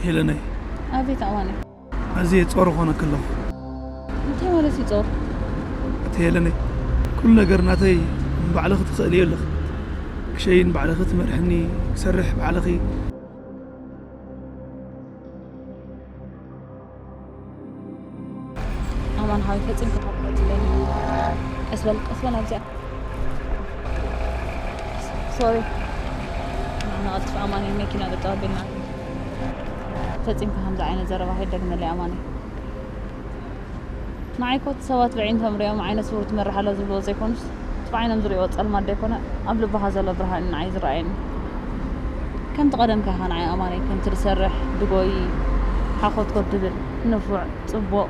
ሄለነይ፣ ኣቤት ኣማኒ። ኣዝየ ጾር ኾነኪ ኣለኹ። እንታይ ማለት እዩ ጾር? እቲ ሄለነይ፣ ኩሉ ነገር ናተይ ንባዕልኺ ትኽእልዮ ኣለኺ። ክሸይን ባዕልኺ ትመርሕኒ፣ ክሰርሕ ባዕልኺ። ኣማን ሓወይ፣ ፈጺምካ ካብ ትለኒ። ቀስ በል፣ ቀስ በል ኣብዚኣ። ሶሪ። ንቐልጥፍ ኣማን፣ መኪና ጠጠው ኣቢልና። ፈጺምካ ከምዚ ዓይነት ዘረባ ከይደግመለይ ኣማን። ንዓይ ኮ እቲ ሰባት ብዕይንቶም ሪኦም ዓይነ ስውር ትመርሕ ኣላ ዝብልዎ ዘይኮኑስ፣ እቲ ብዓይኖም ዝሪእዎ ጸልማት ደይኮነ፣ ኣብ ልብኻ ዘሎ ብርሃን ንዓይ ዝረኣየኒ። ከምቲ ቀደምካ ኢኻ ንዓይ ኣማነይ፣ ከምቲ ዝሰርሕ፣ ድጎይ፣ ሓኾት ኮት ድብል፣ ንፉዕ፣ ጽቡቕ፣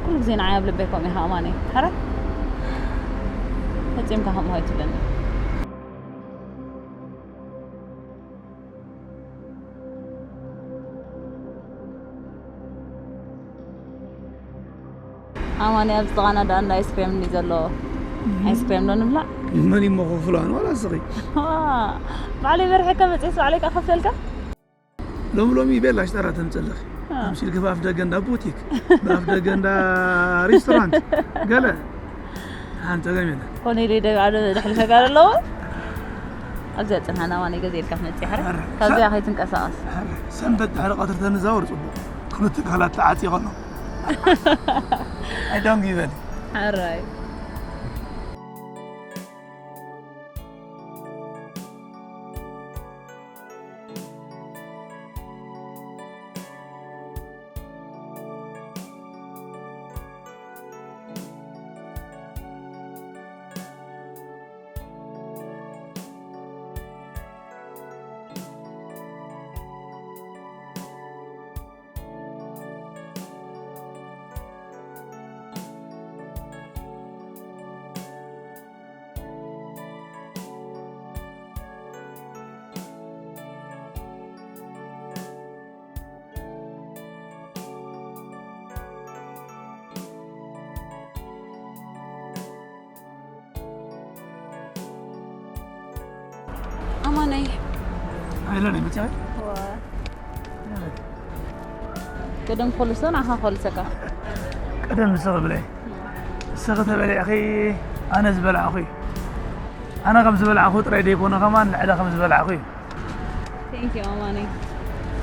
ኩሉ ግዜ ንዓይ ኣብ ልበይ ከምኡ ኢኻ ኣማነይ። ሕራይ? ፈጺምካ ከምኡ ኣይትብለኒ። ኣማኒ፣ ኣብ ጥቓና ደኣ እንዳ ኣይስክሬም እንዲ ዘሎ። ኣይስክሬም ዶ ንብላዕ? መን እሞ ክኽፍሎ? ኣነ ዋላ እስኺ። ዋ፣ ባዕለይ መርሐካ መጽኤስ ባዕለይ ከኣ ከፍለልካ? ሎሚ ሎሚ ቤላ ሽጣራ ተምጽልኽ። ኣምሲልክ ብኣፍ ደገ እንዳ ቡቲክ፣ ብኣፍ ደገ እንዳ ሬስቶራንት፣ ገለ ሓንቲ ጸገም የለን። ኮነ ኢለ ደ ባዕሉ ደሕልፈካ ኣለዎ። ኣብዚኣ ጽንሃና ኣማኒ ገዜ ኢልካ ክትመጽእ ሕረ። ካብዚኣ ከይትንቀሳቐስ። ሰንበት ድሕሪ ቀትሪ ተንዛወር ጽቡቕ። ክልተ ትካላት ተዓጺ ከሎ። I don't give it. ሕራይ። ኣማነይ። ኣይለነ መጽያ። ቀደም ኮልሶ ንዓኻ ኮልሰካ። ቀደም ንስኺ ብለይ። ንስኺ ተበሊዕኺ ኣነ ዝበላዕኹ እዩ። ኣነ ከም ዝበላዕኹ ጥራይ ደይኮነ ከማን ልዕለ ከም ዝበላዕኹ እዩ። Thank you ኣማነይ።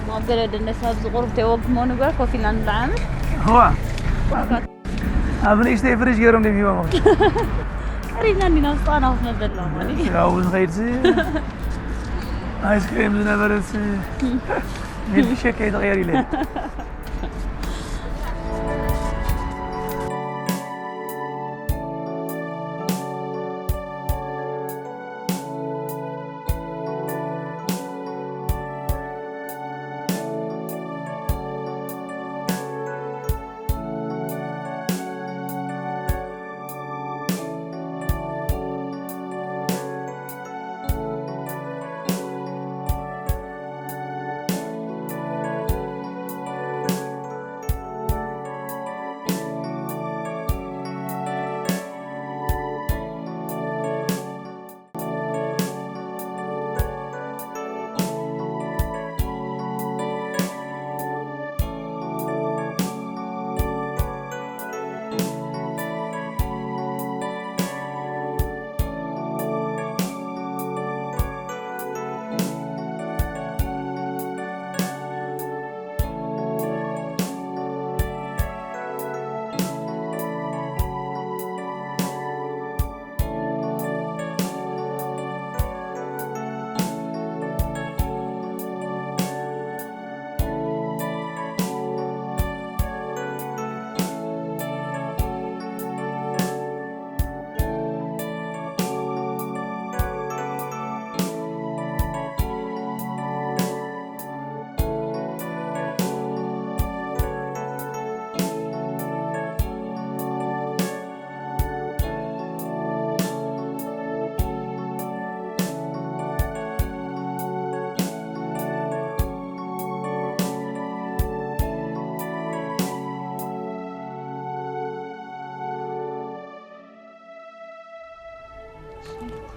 ማብ ገለ ደነሳ ኣብዚ ቁሩብ ተይወግሞ ንግበር ኮፍ ኢልና ንብላዕ ኣመት። እዋ። ኣብ ንእሽተይ ፍሪጅ ገይሮም ድዮም ሂቦም? ቀሪብና እንዲና ውስጣና ኮፍ መበል ነው ኣማነይ። ያው ዝኸይድሲ ኣይስክሬም ዝነበረስ ሚልክሸክ ከይተቐየር ኢለ።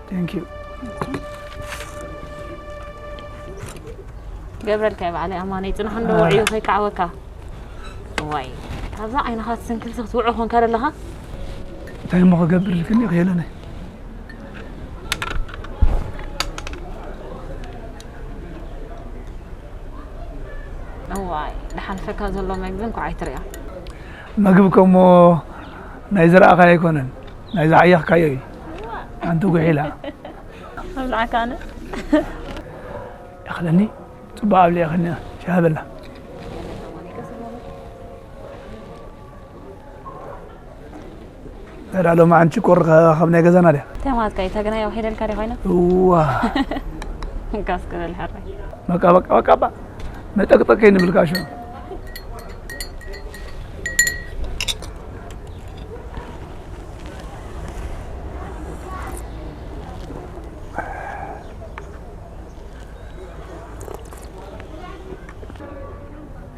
Thank you. ገብረልካ ባዕለይ ኣማነይ፣ ጽናሕ እንዶ ውዕዩ ከይከዓወካ። ዋይ፣ ካብዛ ዓይንኻ ትስንክል ክትውዑ ኮንካ ዘለኻ። እንታይ እሞ ክገብር ልክኒ ክየለነ። እዋይ፣ ድሓልፈካ ዘሎ መግቢ እንኳዕ ኣይትሪኣ። መግቢ ከሞ ናይ ዝረኣኻዮ ኣይኮነን፣ ናይ ዝዓየኽካዮ እዩ። ኣንቲ ጉሒላ። ኣብልዓካ ኣነ። ይኽለኒ፣ ጽቡቕ ኣብሊዕኽኒ፣ ሻህ በላ። እዳ ሎማዓንቲ ሽኮር ከ-፣ ካብ ናይ ገዛና ድያ? እንታይ ማለትካ እዩ? እታ ግናይ ኣውሒደልካ ድያ ኮይና? እዋ። እንካስ ክብል ሕራይ። በቃ፣ በቃ፣ በቃ፣ በቃ። መጠቅጠቅ ከይንብል ጋሾ።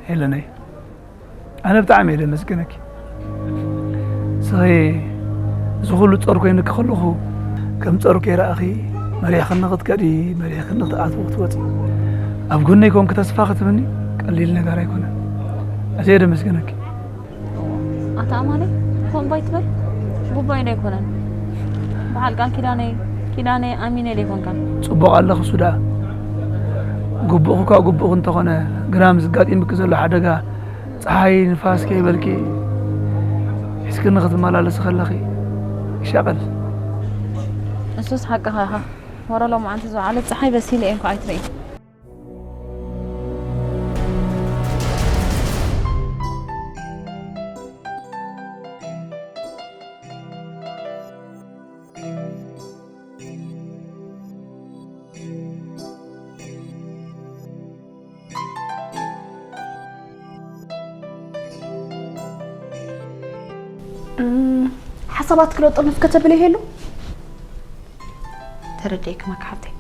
ሄለነይ፣ ኣነ ብጣዕሚ እየ ደመስግነኪ። ስኺ እዚ ኩሉ ጾር ኮይኑኪ ከለኹ ከም ጾር ከይረኣኺ መሪሕክኒ ክትከዲ፣ መሪሕክኒ ክትኣትዊ ክትወጺ፣ ኣብ ጎነይ ኮንኪ ተስፋ ክትህብኒ ቀሊል ነገር ኣይኮነን። ኣዝየ ደመስግነኪ። ኣታ ኣማነ፣ ኮምባይ ትበል ጉባይ ዶ ኣይኮነን? በዓል ቃል ኪዳነይ፣ ኪዳነይ ኣሚነ ዶ ኣይኮንካን? ጽቡቕ ኣለኺ ሱዳ። ግቡእኺ እኳ ግቡእኺ እንተኾነ፣ ግና ምስ ኣጋጢምኪ ዘሎ ሓደጋ፣ ጸሓይ ንፋስ ከይበልኪ ሒዝክኒ ክትመላለሲ ከለኺ ይሻቐል። እሱስ ሓቅኻ ኢኻ። ወረ ሎማዓንቲ ዝወዓለት ጸሓይ በሲለ እየ እንኳ ኣይትርኢ። ሓሳባት ክለጠልፍ ከተብለ ይሄሉ ተረዲኤኪ ማካ ሓብተይ።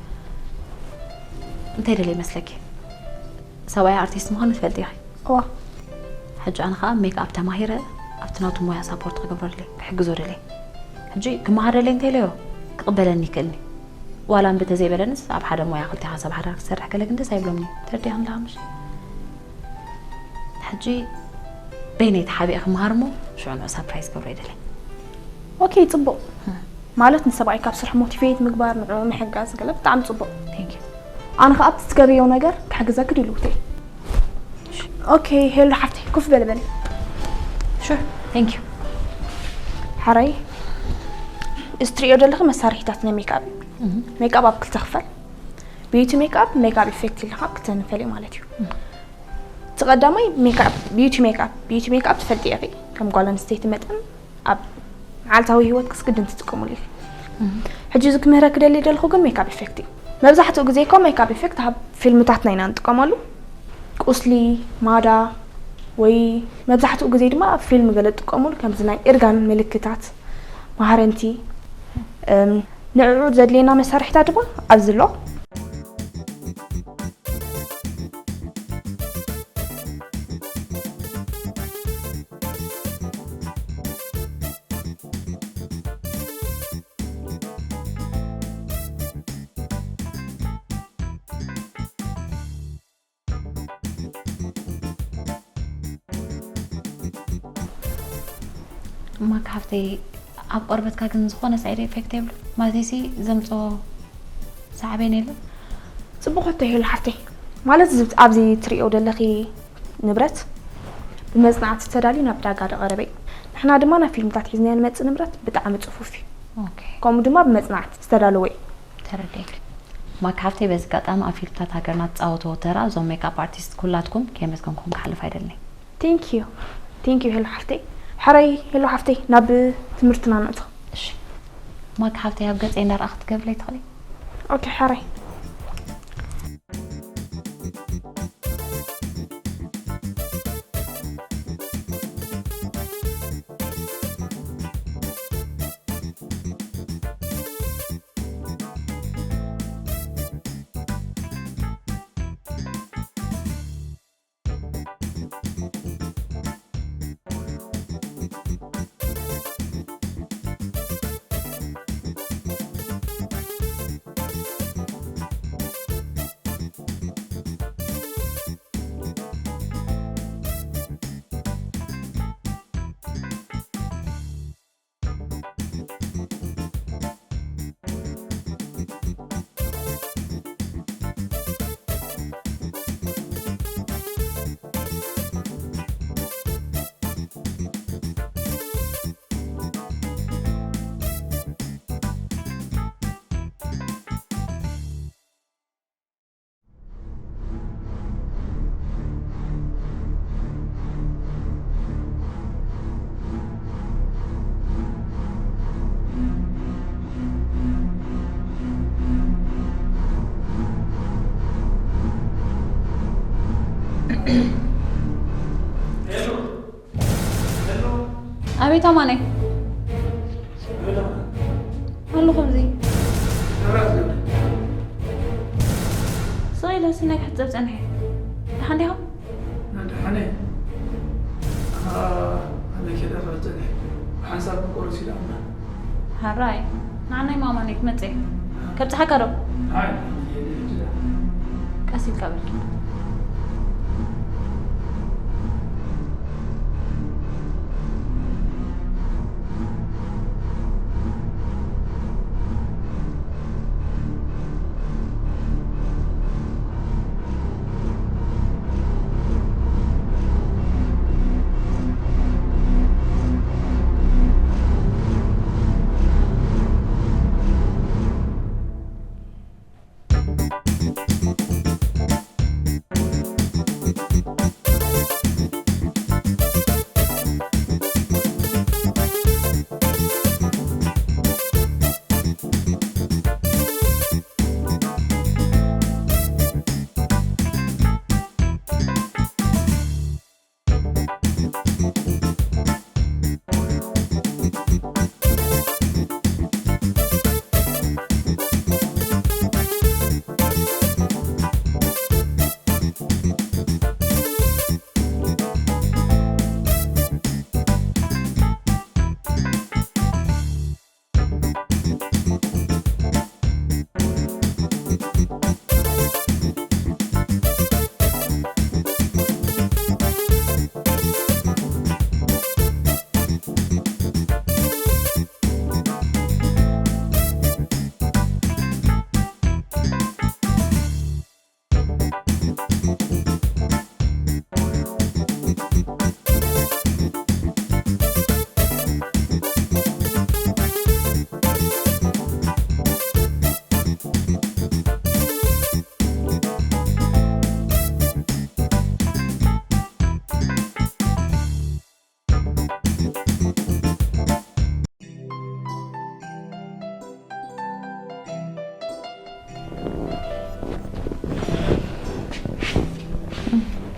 እንታይ ደለ ይመስለኪ? ሰብኣይ ኣርቲስት ምዃኑ ትፈልጢ ኢኺ። እዋ ሕጂ ኣነ ከዓ ሜክ ኣፕ ተማሂረ ኣብቲ ናቱ ሞያ ሳፖርት ክገብሮ ደለይ፣ ክሕግዞ ደለይ። ሕጂ ክመሃር ደለይ እንተኢለዮ ክቕበለኒ ይክእልኒ። ዋላ እምቢ ተዘይበለንስ ኣብ ሓደ ሞያ ክልቴኻ ሰብ ሓዳር ክትሰርሕ ከለ ግን ደስ ኣይብሎምኒ። ተረዲእኽኒ ኣለኻ ምሽ? ሕጂ በይነይ ተሓቢኤ ክመሃር እሞ ሽዑ ንዑ ሳፕራይዝ ገብሮ ይደለይ። ኦኬ ጽቡቕ። ማለት ንሰብኣይ ካብ ስራሕ ሞቲቬት ምግባር፣ ንዕኡ ምሕጋዝ ገለ ብጣዕሚ ጽቡቕ። Thank you። ኣነ ከኣ ኣብቲ ትገብርዮ ነገር ክሕግዘኪ ድልውቲ እየ። ኦኬ ሄሎ ሓፍተይ ኮፍ በሊ በሊ። Sure. Thank you. ሓራይ እዚ ትሪኦ ዘለኺ መሳርሒታት ናይ ሜክኣፕ እዩ። ሜክኣፕ ኣብ ክልተ ክፈል። ቢዩቲ ሜክኣፕ፣ ሜክኣፕ ኢፌክት ኢልና ካብ ክልተ ንፈልዮ ማለት እዩ። እቲ ቀዳማይ ሜክኣፕ፣ ቢዩቲ ሜክኣፕ። ቢዩቲ ሜክኣፕ ትፈልጢ ኢኺ፣ ከም ጓል ኣንስተይቲ መጠን ኣብ መዓልታዊ ህይወትክስ ግድን ትጥቀሙሉ ኢኺ። ሕጂ እዚ ክምህረኪ ደሊ ደለኹ ግን ሜክኣፕ ኢፌክት እዩ። መብዛሕትኡ ግዜ እኮ ሜክኣፕ ኢፌክት ኣብ ፊልምታትና ኢና ንጥቀመሉ። ቁስሊ፣ ማዳ ወይ መብዛሕትኡ ግዜ ድማ ኣብ ፊልም ገለ ትጥቀሙሉ ከምዚ ናይ እርጋን ምልክታት፣ ማህረንቲ፣ እም፣ ንዕኡ ዘድልየና መሳርሒታት ድማ ኣብዚ ኣሎ። እማ ሓፍተይ ኣብ ቆርበትካ ግን ዝኾነ ሳይድ ኤፌክት የብሉ ማለት ሲ ዘምፅኦ ሳዕቤን የለን። ጽቡቕ ሕቶ ይሄሉ ሓፍተይ። ማለት እዚ ኣብዚ ትሪኦ ደለኺ ንብረት ብመጽናዕቲ ዝተዳልዩ ናብ ዕዳጋ ዝቐረበ እዩ። ንሕና ድማ ናብ ፊልምታት ሒዝናዮ ንመጽእ ንብረት ብጣዕሚ ጽፉፍ እዩ። ኦኬ። ከምኡ ድማ ብመጽናዕቲ ዝተዳለወ እዩ። ተረዲኤኪ። ማክ ሓፍተይ በዚ ኣጋጣሚ ኣብ ፊልምታት ሃገርና ትጻወትዎ ተራ እዞም ሜክኣፕ ኣርቲስት ኩላትኩም ከየመስገንኩም ክሓልፍ ኣይደልን። ቴንክ ዩ ቴንክ ዩ ሄሉ ሓፍተይ። ሕራይ ሄሉ ሓፍተይ ናብ ትምህርትና ንእቶ። እሺ ማክ ሓፍተይ ኣብ ገጸይ እንዳረኣኽ ክትገብርለይ ትኽእሊ? ኦኬ ሕራይ። ኣቤት ኣማነይ። ኣሎ ከምዚ። ስቕ ኢለ ስናይ ክሕጸብ ጸኒሐ። ደሓን ዲኻ? ደሓን እየ። ኣነ ከይደ ክብል ጸኒሐ። ብሓንሳብ ክቆርስ ኢለ ኣምና። ሕራይ። ንዓናይ ማማነይ ክመጽእ እየ። ከብጽሓካ ዶ? ኣይ፣ ቀስ ኢልካ በል።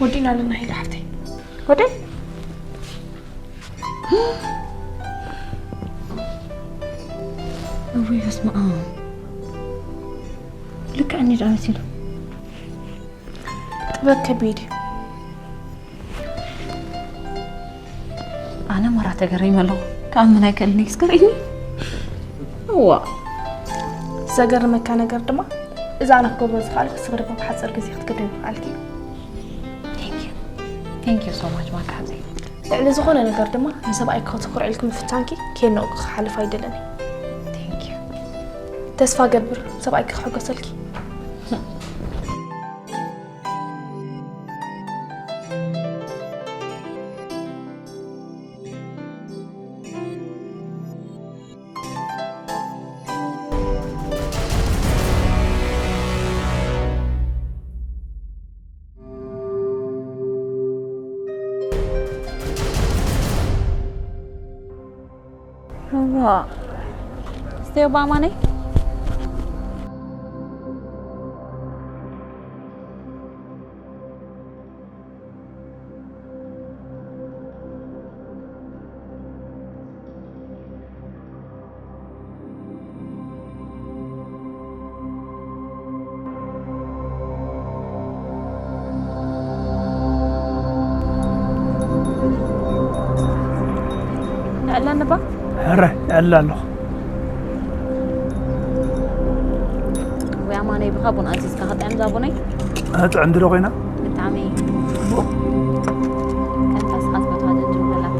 ወዲና ኣለና ሄሉ ሓፍተይ። ወደይ? እውይ በስመ ኣብ። ልክዕ እንዲ ዶ መሲሉ? ጥበብ ከቢድ እዩ። ኣነ ማራ ተገሪመ ኣለኹ። ክኣምን ኣይክእልን እዩ። እስከ ርእይኒ። እዋ። ዘገርመካ ነገር ድማ፣ እዚ ኣነ ክገብሮ ዝኽኣልኩ፣ ንስኺ ድማ ብሓፂር ግዜ ክትገብርዮ ምኽኣልኪ እዩ። Thank you. Thank you so much ማካ ሓብተይ። ልዕሊ ዝኾነ ነገር ድማ ንሰብኣይኪ ከተኹርዕልኪ ምፍታንኪ ከየነቕኩ ክሓልፍ ኣይደልን እየ። Thank you. ተስፋ ገብር ሰብኣይኪ ክሕጎሰልኪ። እዋ፣ ስትዮ ብኣማነይ? ንዕለኒ ባ? ሕረ፣ ይዕለ ኣለኹ። ወይ ኣማነይ፣ ብኻ ቡን ኣዚዝካ ክጥዕም እዛ ቡነይ? ኣጥዕም ድሮ ኮይና? ብጣዕሚ። ከምታ ስኻ ትፈትዋ ጀንጅብል ኣላታ።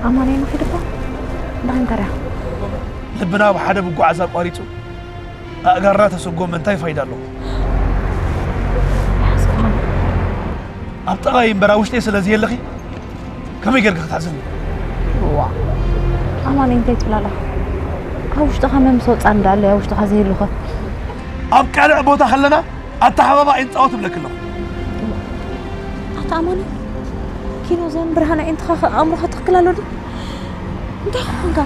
ኣማነይ ንኺድ እኮ። እንታይ እንታይ ርኢኻ? ልብና ኣብ ሓደ ብጓዓዝ ኣቋሪጹ ኣእጋርና ተሰጎመ እንታይ ፋይዳ ኣለዎ? ይሓስብኻ። ኣብ ጥቓይ እምበር ኣብ ውሽጠይ ስለ ዘየለኺ ከመይ ጌርኪ ክትሕዝኒ? ዋ፣ ኣማነይ እንታይ ትብል ኣለኻ? ኣብ ውሽጥኻ መምስ ወጻ እንዳለ ኣብ ውሽጥኻ ዘየሉኸ? ኣብ ቀልዕ ቦታ ከለና ኣተሓባባ ኣይንጻወት እብለኪ ኣለኹ። ኣታ ኣማኒ፣ ኪኖ ዘን ብርሃን ኣዒንትኻ ኸ ኣእምሮኻ ትኽክል ኣሎ ድዩ? እንታይ ኾንካ?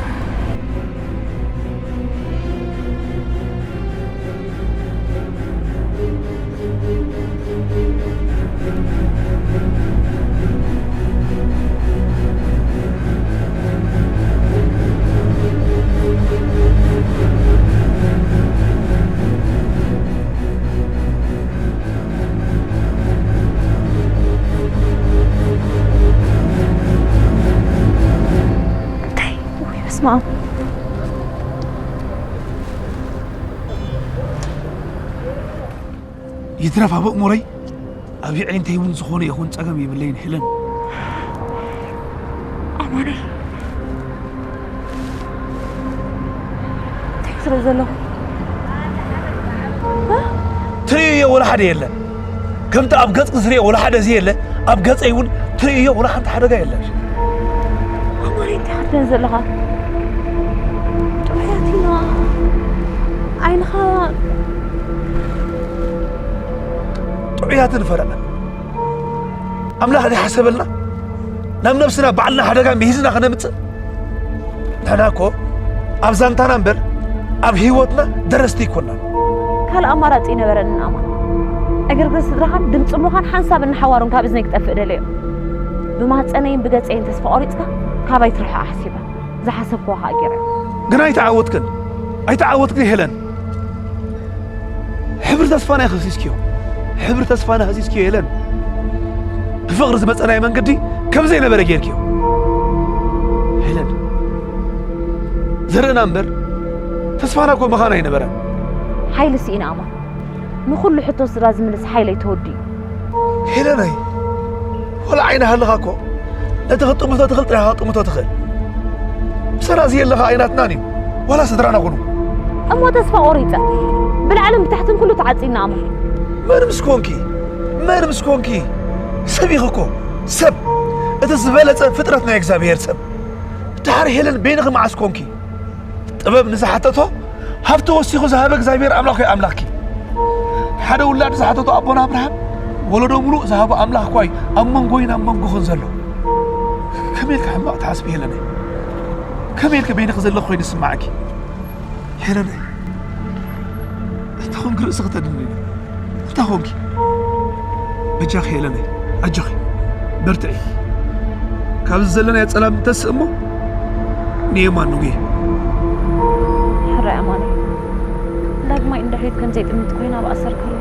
እንታይ? ውይ፣ በስመ ኣብ። ይትረፍ ኣብ ኣእምሮይ፣ ኣብ የዕይንተይ እውን ዝኾነ ይኹን ጸገም የብለይን ሄለን። ኣማነይ፣ እንታይ ትርኢ ዘለኹ? እ? ትርእዮ ወላ ሓደ የለን። ከምቲ ኣብ ገጽኪ ዝርእዮ ወላ ሓደ ዘየለ፣ ኣብ ገጸይ እውን ትርእዮ ወላ ሓንቲ ሓደጋ የለን። ኣማነይ፣ እንታይ ክትብለኒ ዘለኻ? ጥዑያት ኢና። ዓይንኻ ጥዑያትን ፈረቓን። ኣምላኽ ዘይሓሰበልና ናብ ነብስና ባዕልና ሓደጋ ምሂዝና ከነምጽእ? ንሕና እኮ ኣብ ዛንታና እምበር ኣብ ህይወትና ደረስቲ ኣይኮናን። ካልእ ኣማራጺ ኣይነበረንን ኣማን። ዕግርግር ስድራኻን ድምጺ እሞኻን ሓንሳብ እንሓዋሩን ካብ እዝነይ ክጠፍእ ደለዮ። ብማህጸነይን ብገጸይን ተስፋ ቆሪጽካ ካባይ ትርሕቕ ሓሲበ። ዝሓሰብክዎ ኸኣ ገይረ። ግን ኣይተዓወትክን። ኣይተዓወትክን ሄለን። ሕብሪ ተስፋና ኢኺ ህሲስክዮ። ሕብሪ ተስፋና ህሲስክዮ ሄለን። ብፍቕሪ ዝመጸናዮ መንገዲ ከም ዘይነበረ ጌርክዮ። ሄለን፣ ዘርእና እምበር ተስፋና እኮ መኻን ኣይነበረን። ሓይሊ ስኢነ ኣማን። ንኹሉ ሕቶ ስድራ ዝምልስ ሓይለይ ተወዲኡ። ሄለነይ፣ ወላ ዓይኒ ሃለኻ እኮ ነቲ ክትጥምቶ ትኽእል ጥራይ ኢኻ ክትጥምቶ ትኽእል። ምሳና ዘየለኻ ኣይናትናን እዩ፣ ዋላ ስድራና ኩኑ። እሞ ተስፋ ቆሪጸ። ብላዕልን ብታሕትን ኩሉ ተዓጺና ኣሞ። መን ምስ ኮንኪ? መን ምስ ኮንኪ? ሰብ ኢኺ እኮ፣ ሰብ። እቲ ዝበለጸ ፍጥረት ናይ እግዚኣብሔር ሰብ። ድሓር ሄለን በይንኺ መዓስ ኮንኪ? ጥበብ ንዝሓተቶ ሃብቲ ወሲኹ ዝሃበ እግዚኣብሔር ኣምላኽ እዩ ኣምላኽኪ። ሓደ ውላድ ዝሓተቶ ኣቦና ኣብርሃም ወለዶ ምሉእ ዝሃቦ ኣምላኽ እኳ እዩ ኣብ መንጎይን ኣብ መንጎኽን ዘሎ። ከመይ ኢልካ ሕማቕ ትሓስቢ ሄለነይ? ከመይ ኢልኪ በይንኺ ዘለኺ ኮይኑ ዝስምዓኪ? ሄለነይ፣ እንተ ኾንኪ ርእስኺ ተድንኒ። እንታይ ኾንኪ? በጃኺ ሄለነይ፣ ኣጆኺ፣ በርትዒ። ካብዚ ዘለናዮ ጸላም እንተስእ እሞ ንየማን ንጉየ። ሕራይ ኣማነ፣ ዳግማይ እንድሕሪት ከም ዘይጥምት ኮይና ኣብ ኣሰርካሉ።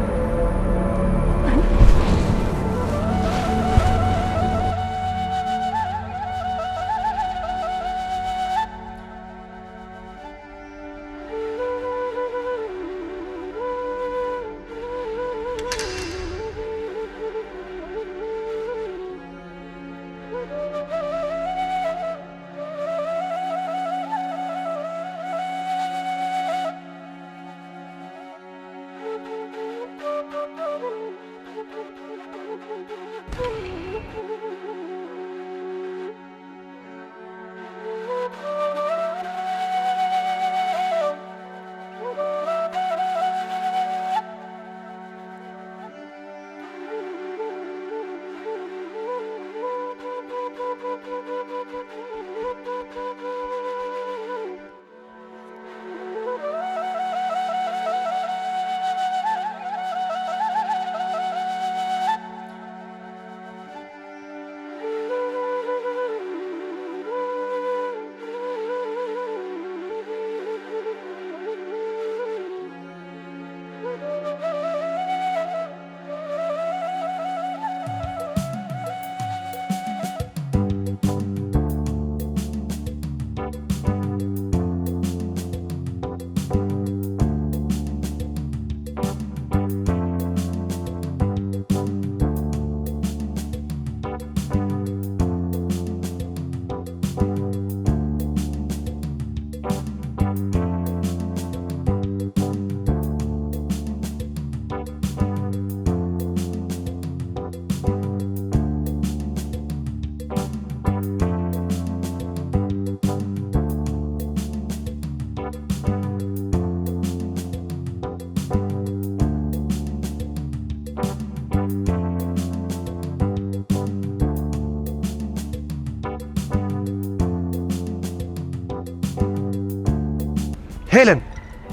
ሄለን፣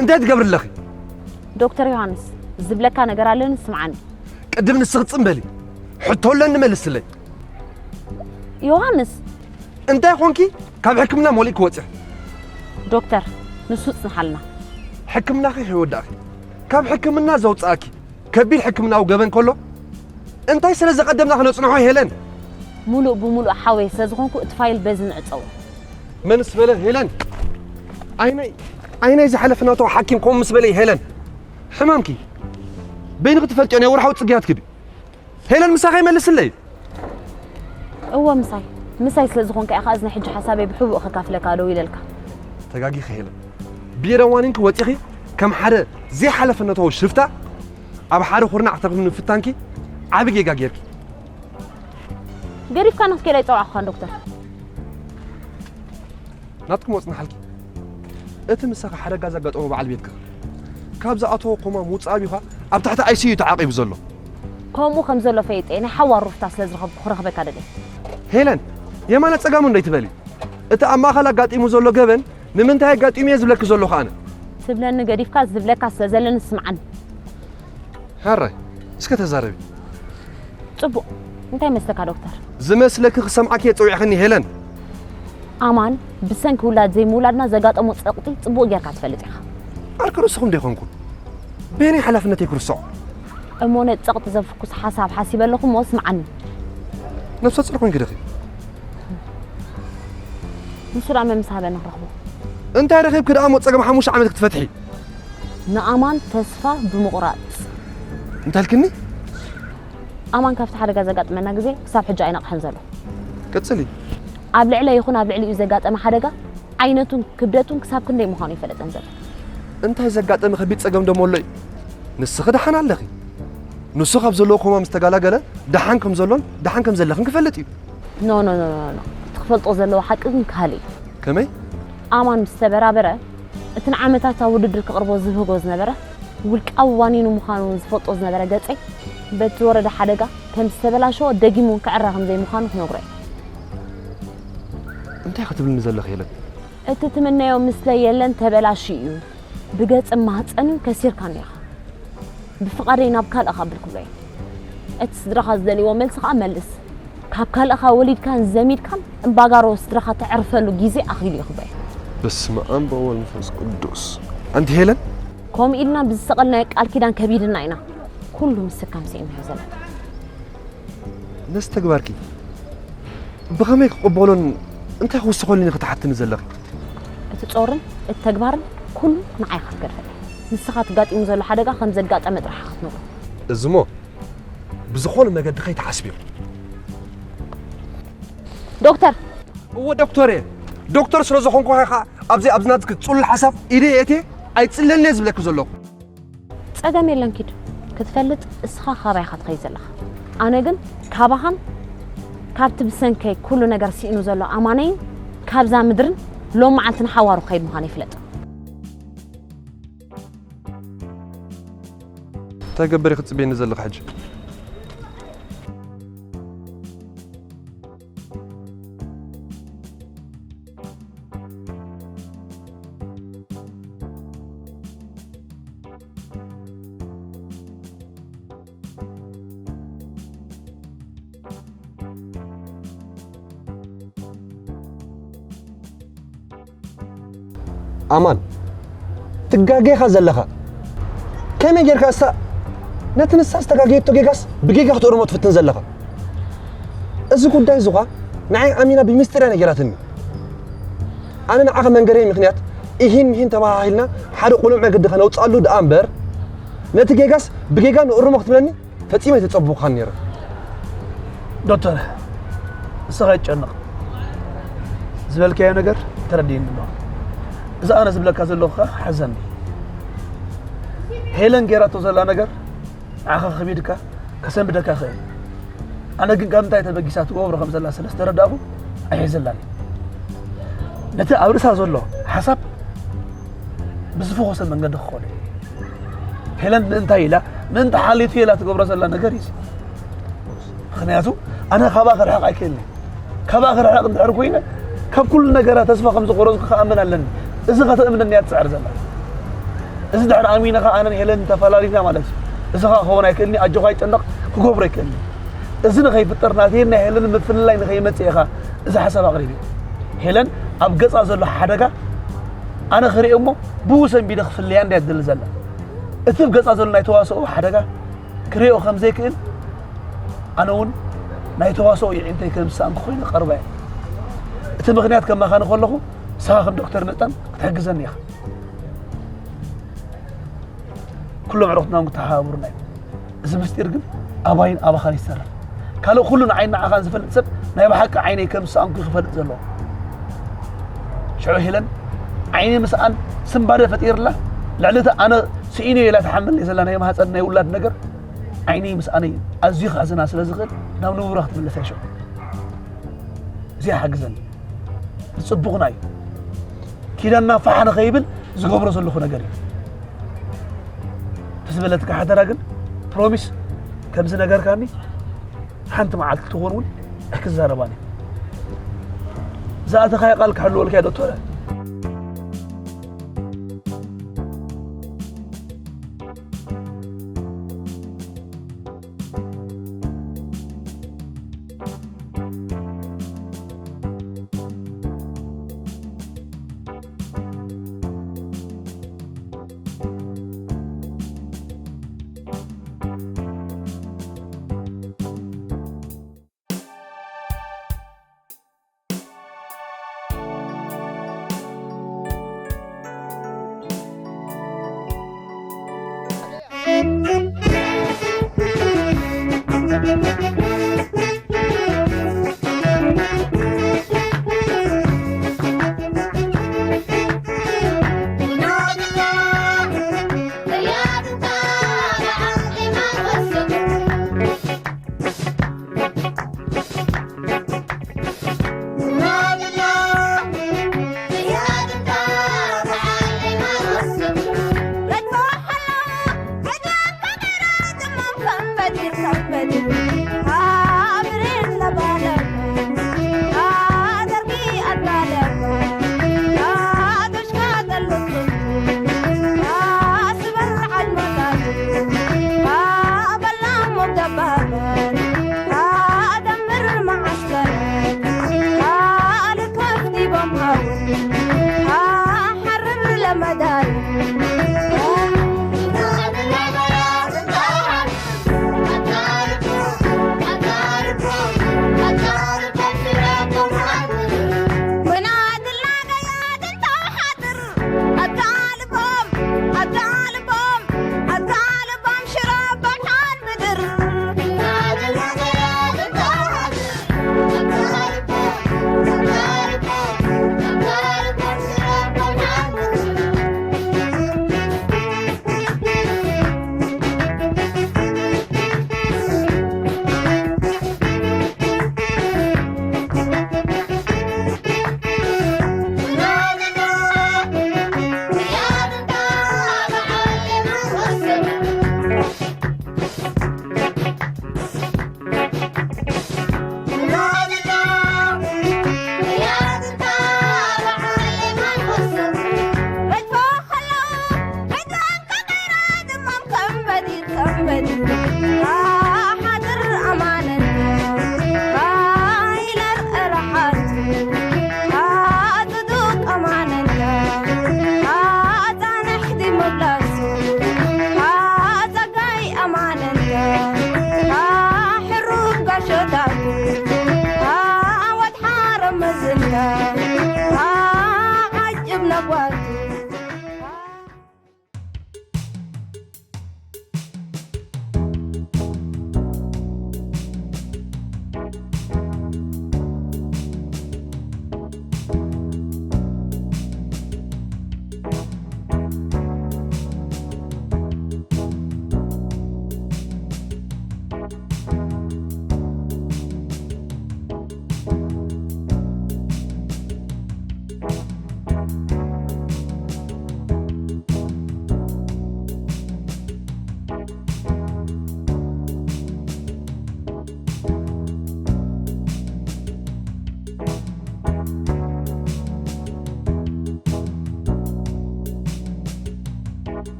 እንታይ ትገብሪ ኣለኺ? ዶክተር ዮሃንስ፣ ዝብለካ ነገር ኣለኒ፣ ስምዓኒ። ቅድም ንስኺ ጽም በሊ። ሕቶ ኣለኒ፣ መልስለይ። ዮሃንስ! እንታይ ኾንኪ? ካብ ሕክምና ሞሊእ ክወጽእ። ዶክተር፣ ንሱ ጽንሓልና። ሕክምናኺ ከይወዳእኺ፣ ካብ ሕክምና ዘውጽኣኪ ከቢድ ሕክምናዊ ገበን ከሎ፣ እንታይ ስለ ዘቐደምና ክነጽንሖ ሄለን? ሙሉእ ብሙሉእ ሓወይ ስለ ዝኾንኩ እቲ ፋይል በዚ ንዕጸዎ። መን ስበለ ሄለን? ኣይነይ ኣይነይ ዝሓለፈ ናቶ ሓኪም ከምኡ ምስ በለ ሄለን፣ ሕማምኪ በይንኺ ትፈልጥዮ፣ ናይ ወርሓዊ ጽግያትኪ ድዩ? ሄለን ምሳኺ ይመልስለይ። እወ ምሳይ፣ ምሳይ ስለ ዝኾንካ ኢኻ እዚ ናይ ሕጂ ሓሳበይ ብሕቡእ ከካፍለካ ደው ኢለልካ። ተጋጊኺ ሄለን። ብየረዋኒንኪ ወጺኺ ከም ሓደ ዘይሓለፈነታዊ ሽፍታ ኣብ ሓደ ኩርናዕ ክትረኽብኒ ምፍታንኪ ዓቢ ጌጋ ጌርኪ። ገዲፍካኒ ክትከይድ ኣይጸዋዕኩኻን ዶክተር። ናትኩም ወጽናሓልኪ። እቲ ምሳኺ ሓደጋ ዘጋጠሞ በዓል ቤትካ ካብ ዝኣተዎ ኮማ ምውጻእ ኣቢኻ ኣብ ትሕቲ ኣይሲዩ ተዓቂቡ ዘሎ። ከምኡ ከም ዘሎ ፈይጠ ናይ ሓዋር ሩፍታ ስለ ዝረኸብኩ ክረኽበካ ደልየ። ሄለን፣ የማነ ጸጋሙ እንደይ ትበሊ? እቲ ኣብ ማእከል ኣጋጢሙ ዘሎ ገበን ንምንታይ ኣጋጢሙ እየ ዝብለኪ ዘለኹ ኣነ። ትብለኒ ገዲፍካ ዝብለካ ስለ ዘለኒ ስምዓኒ። ሕራይ፣ እስከ ተዛረቢ። ጽቡቕ። እንታይ መስለካ ዶክተር? ዝመስለኪ ክሰምዓኪ እየ ጸዊዕክኒ ሄለን። ኣማን ብሰንኪ ውላድ ዘይምውላድና ዘጋጠሞ ጸቕጢ ጽቡቕ ጌርካ ትፈልጥ ኢኻ። ዓርኪ ርእስኹም ዶ ይኾንኩም? በየናይ ሓላፍነተይ ክርስዖ? እሞ ነቲ ጸቕጢ ዘፍኩስ ሓሳብ ሓሲበ ኣለኹ እሞ ስምዓኒ። ነብሰ ጹር ኮንኪ ዲኺ? ንሱ ደኣ መን ምስ ሃበ ንኽረኽቦ? እንታይ ረኺብኪ ደኣ እሞ ጸገም ሓሙሽተ ዓመት ክትፈትሒ? ንኣማን ተስፋ ብምቑራጽ። እንታይ ኢልክኒ? ኣማን ካብቲ ሓደጋ ዘጋጥመና ግዜ ክሳብ ሕጂ ኣይነቕሐን ዘሎ። ቀጽሊ። ኣብ ልዕለ ይኹን ኣብ ልዕሊኡ ዘጋጠመ ሓደጋ ዓይነቱን ክብደቱን ክሳብ ክንደይ ምዃኑ ይፈለጠን ዘሎ። እንታይ ዘጋጠመ ከቢድ ጸገም ደሞ ኣሎ እዩ? ንስኺ ደሓን ኣለኺ። ንሱ ካብ ዘለዎ ኮማ ምስ ተጋላገለ ደሓን ከም ዘሎን ደሓን ከም ዘለኽን ክፈልጥ እዩ። ኖ ኖ ኖ ኖ ኖ። እቲ ክፈልጦ ዘለዎ ሓቂ ግን ካልእ እዩ። ከመይ? ኣማን ምስ ተበራበረ፣ እቲ ንዓመታት ኣብ ውድድር ክቕርቦ ዝብህጎ ዝነበረ ውልቃዊ ዋኒኑ ምዃኑ ዝፈልጦ ዝነበረ ገጸይ፣ በቲ ዝወረደ ሓደጋ ከም ዝተበላሸወ ደጊሙ እውን ክዕረ ከም ዘይምዃኑ ክነግሮ እየ። እንታይ ክትብልኒ ዘለኺ ሄለን? እቲ ትምነዮ ምስለ የለን፣ ተበላሽዩ እዩ። ብገጽን ማህጸንን ከሲርካኒ ኢኻ። ብፍቓደይ ናብ ካልእ ካብ ክብሎ እየ። እቲ ስድራኻ ዝደልይዎ መልሲ ከኣ መልስ። ካብ ካልእኻ ወሊድካን ዘሚድካን እምባጋሮ ስድራኻ ተዕርፈሉ ግዜ ኣኺሉ እዩ ክብሎ እየ። በስመ ኣብ ወወልድ ወመንፈስ ቅዱስ። ኣንቲ ሄለን? ከምኡ ኢልና ብዝሰቐልናዮ ቃል ኪዳን ከቢድና ኢና ኩሉ ምስካም ስኢንናዮ ዘለና። ነዚ ተግባርኪ ብኸመይ ክቕበሎን እንታይ ክውስኸሉን ኢኺ ትሓትኒ ዘለኺ? እቲ ጾርን እቲ ተግባርን ኩሉ ንዓይ ኢኻ ትገድፈለይ። ንስኻ እቲ ጋጢሙ ዘሎ ሓደጋ ከም ዘጋጠመ ጥራሕ ኢኻ ክትነግሮ። እዚሞ ብዝኾነ መገዲ ከይትሓስብዮ። ዶክተር! እወ ዶክተር እየ። ዶክተር ስለ ዝኾንኩ ኢኻ ኣብዚ ኣብዚ ናትኪ ጽሉል ሓሳብ ኢደይ የእትየ ኣይጽለልን እየ ዝብለኪ ዘለኹ። ጸገም የለን ኪድ። ክትፈልጥ እስኻ ካባይ ኢኻ ትኸይድ ዘለኻ። ኣነ ግን ካባኻን ካብቲ ብሰንከይ ኩሉ ነገር ስኢኑ ዘሎ ኣማነይን ካብዛ ምድርን ሎም መዓልቲ ንሓዋሩ ክኸይድ ምዃነይ ይፍለጥ። እንታይ ገበር ክትጽበየኒ ዘለኻ ሕጂ? ኣማን፣ ትጋጌኻ ዘለኻ። ከመይ ጌርካ እሳ ነቲ ንሳ ዝተጋገየቶ ጌጋስ ብጌጋ ክትእርሞ ትፍትን ዘለኻ? እዚ ጉዳይ እዚ ኳ ንዓይ ኣሚና ብሚስጢር እያ ነጊራትኒ። ኣነ ንዓኻ መንገረይ ምኽንያት ኢሂን ምሂን ተባሃሂልና ሓደ ቁኑዕ መገዲ ከነውጽኣሉ ደኣ እምበር፣ ነቲ ጌጋስ ብጌጋ ንእርሞ ክትብለኒ ፈጺመ ኣይተጸበኹኻን ነይረ። ዶክተር፣ ንስኻ ኣይትጨነቕ። ዝበልካዮ ነገር ተረዲእኒ ኣሎ። እዚ ኣነ ዝብለካ ዘለኹ ከኣ ሓዘኒ። ሄለን ጌራቶ ዘላ ነገር ንዓኻ ከቢድካ ከሰንብደካ ይኽእል። ኣነ ግን ካብ ምንታይ ተበጊሳ ትገብሮ ከም ዘላ ስለ ዝተረዳእኩ ኣይሕዘላን እየ። ነቲ ኣብ ርእሳ ዘሎ ሓሳብ ብዝፈኾሰ መንገዲ ክኾነ እዩ። ሄለን ምእንታይ ኢላ ምእንቲ ሓልዮቱ ኢላ ትገብሮ ዘላ ነገር እዩ። ምኽንያቱ ኣነ ካብኣ ክርሕቕ ኣይክእልን እየ። ካብኣ ክርሕቕ እንድሕር ኮይነ ካብ ኩሉ ነገራ ተስፋ ከም ዝቆረጽኩ ክኣምን ኣለኒ። እዚ ከተእምነኒ እያ ትጽዕር ዘላ። እዚ ድሕሪ ኣሚነ ኸዓ ኣነን ሄለን ተፈላሊና ማለት እዩ። እዚ ኸዓ ክኸውን ኣይክእልኒ፣ ኣጆኻ ኣይጨነቕ፣ ክገብሮ ኣይክእልኒ። እዚ ንኸይፍጠር ናተይን ናይ ሄለን ምፍልላይ ንኸይመጽእ ኢኻ እዚ ሓሳብ ኣቕሪበ። ሄለን ኣብ ገጻ ዘሎ ሓደጋ ኣነ ክርእዮ እሞ ብኡ ሰንቢደ ክፍለያ እንድያ ትደሊ ዘላ። እቲ ኣብ ገጻ ዘሎ ናይ ተዋስኦ ሓደጋ ክርእዮ ከም ዘይክእል ኣነ እውን ናይ ተዋስኦ የዒንተይ ከም ዝሰኣንኩ ኮይነ ቀርባ እየ። እቲ ምኽንያት ከማኻኒ ከለኹ ንስኻ ከም ዶክተር መጠን ክትሕግዘኒ ኢኻ። ኩሎም ኣዕሩኽትና እውን ክተሓባበሩና እዮም። እዚ ምስጢር ግን ኣባይን ኣባኻን ይሰርሕ። ካልእ ኩሉ ንዓይን ንዓኻን ዝፈልጥ ሰብ ናይ ብሓቂ ዓይነይ ከም ዝሰኣንኩ እዩ ክፈልጥ ዘለዎ። ሽዑ ሄለን ዓይኒ ምስኣን ስንባደ ፈጢርላ፣ ልዕሊ እቲ ኣነ ስኢነ ኢላ ትሓምል ዘላ ናይ ማህፀን ናይ ውላድ ነገር ዓይኒ ምስኣነይ ኣዝዩ ክሕዝና ስለ ዝኽእል ናብ ንቡራ ክትምለስ እያ ሽዑ። እዚ ሓግዘኒ። ንጽቡቕና እዩ። ኪዳንና ፋሕ ንኸይብል ዝገብሮ ዘለኹ ነገር እዩ። ተዝበለትካ ሓደራ ግን ፕሮሚስ ከምዚ ነገርካኒ ሓንቲ መዓልቲ ትኾን እውን ኣይክዛረባን እየ። ዝኣተኻዮ ቃል ክሕልወልካ እየ ዶክተረ።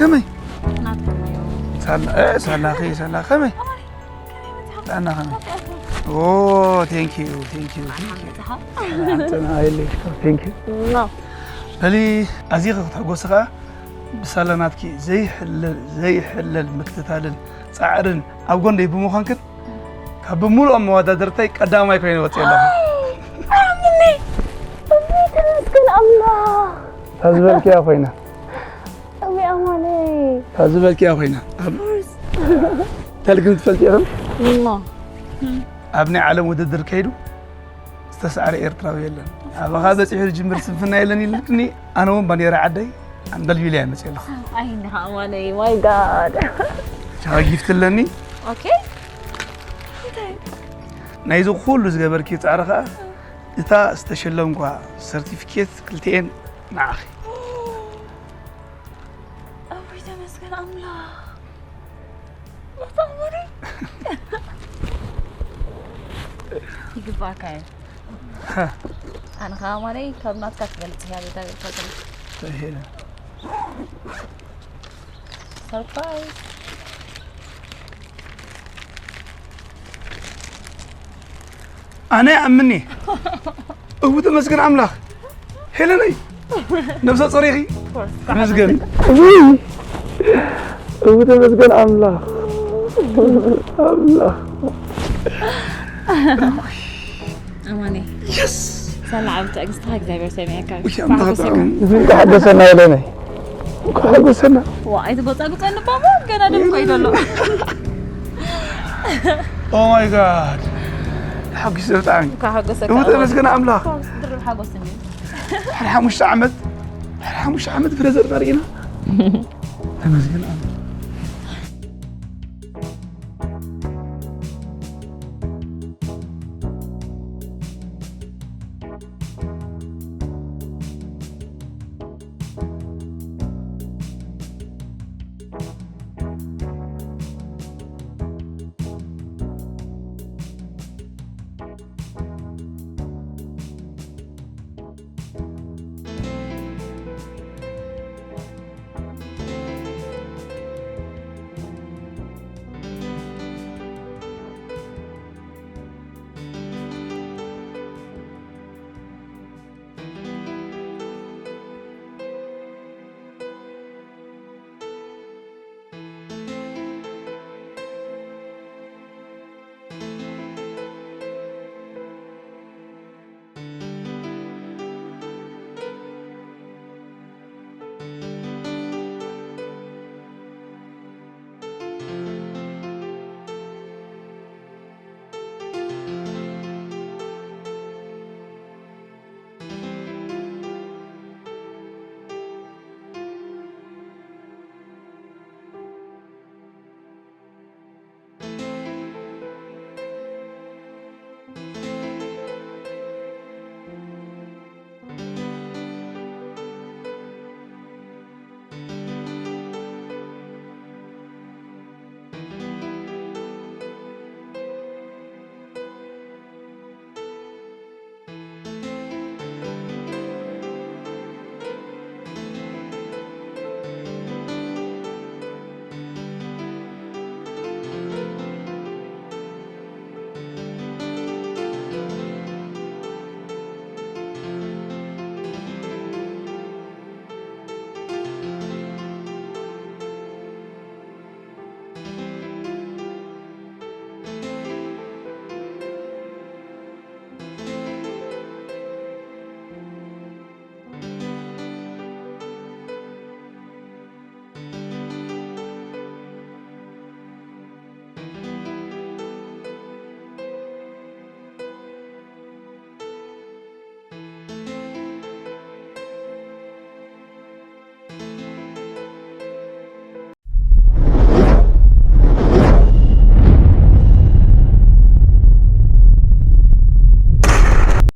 ከመይ ናትኩም እዩ። ሳላ እ ሳላኺ ሳላ ከመይ ጥዕና ከመይ ኦ thank you thank you thank you thank you ኖ በሊ ኣዚኺ ክትሕጎሲ ከዓ ብሳላ ናትኪ ዘይሕለል ዘይሕለል ምክትታልን ፃዕርን ኣብ ጎንደይ ብምዃንክን ካብ ብምሉኦም መወዳድርታይ ቀዳማይ ኮይነ ወፅየ ኣለኹ ኣምኒ እሚ ተመስገን ኣምላኽ እታ ዝበልክያ ኮይና እሚ ኣማነይ እታ ዝበልክያ ኮይና ኣብ ተልግም ትፈልጥ ኢኹም እሞ ኣብ ናይ ዓለም ውድድር ከይዱ ዝተሳዕረ ኤርትራዊ የለን ኣባኻ በፂሑ ዝጅምር ስንፍና የለን ኢልክኒ ኣነ እውን ባንዴራ ዓደይ ኣንበልቢልያ መፅእ ኣለኹ ኣይንኻ ኣማነይ my god ቻ ጊፍት ኣለኒ okay ናይዚ ኩሉ ዝገበርኪ ፃዕሪ ከዓ እታ ዝተሸለምኳ ሰርቲፊኬት ክልቲኤን ንዓኺ ኣቦይ ተመስገን ኣምላኽ ኣታ ኣማነይ ይግባእካ እዩ ኣነ ከዓ ኣማነይ ካብ ናትካ ትበልፅ እያ ቤታ ገብርካ ተሄለ ሰርፕራይዝ ኣነ ይኣምኒ እው ተመስገን ኣምላኽ ሄለነይ ነብሰ ጾር ኢኺ ተመስገን እው ተመስገን ኣምላኽ ኣምላኽ ኣማኔ የስ ሰላም ትዕግስትኻ እግዚኣብሔር ሰሚዕካ ውይ ኣምላኽ ጥዑም እንኳ ሓጎሰና ሄለነይ እንኳ ሓጎሰና ዋ ኣይትጎጻጉጸኒ ባባ ገና ደም ኮይዶ ኣሎ Oh my god ሓጒሰ ብጣዕሚ እንኳ ሓጎሰካ እው ተመስገን ኣምላኽ ድርብ ሓጎስኒ ድሕሪ ሓሙሽተ ዓመት ድሕሪ ሓሙሽተ ዓመት ፍረ ዘርና ርኢና ተመስገን ኣምላኽ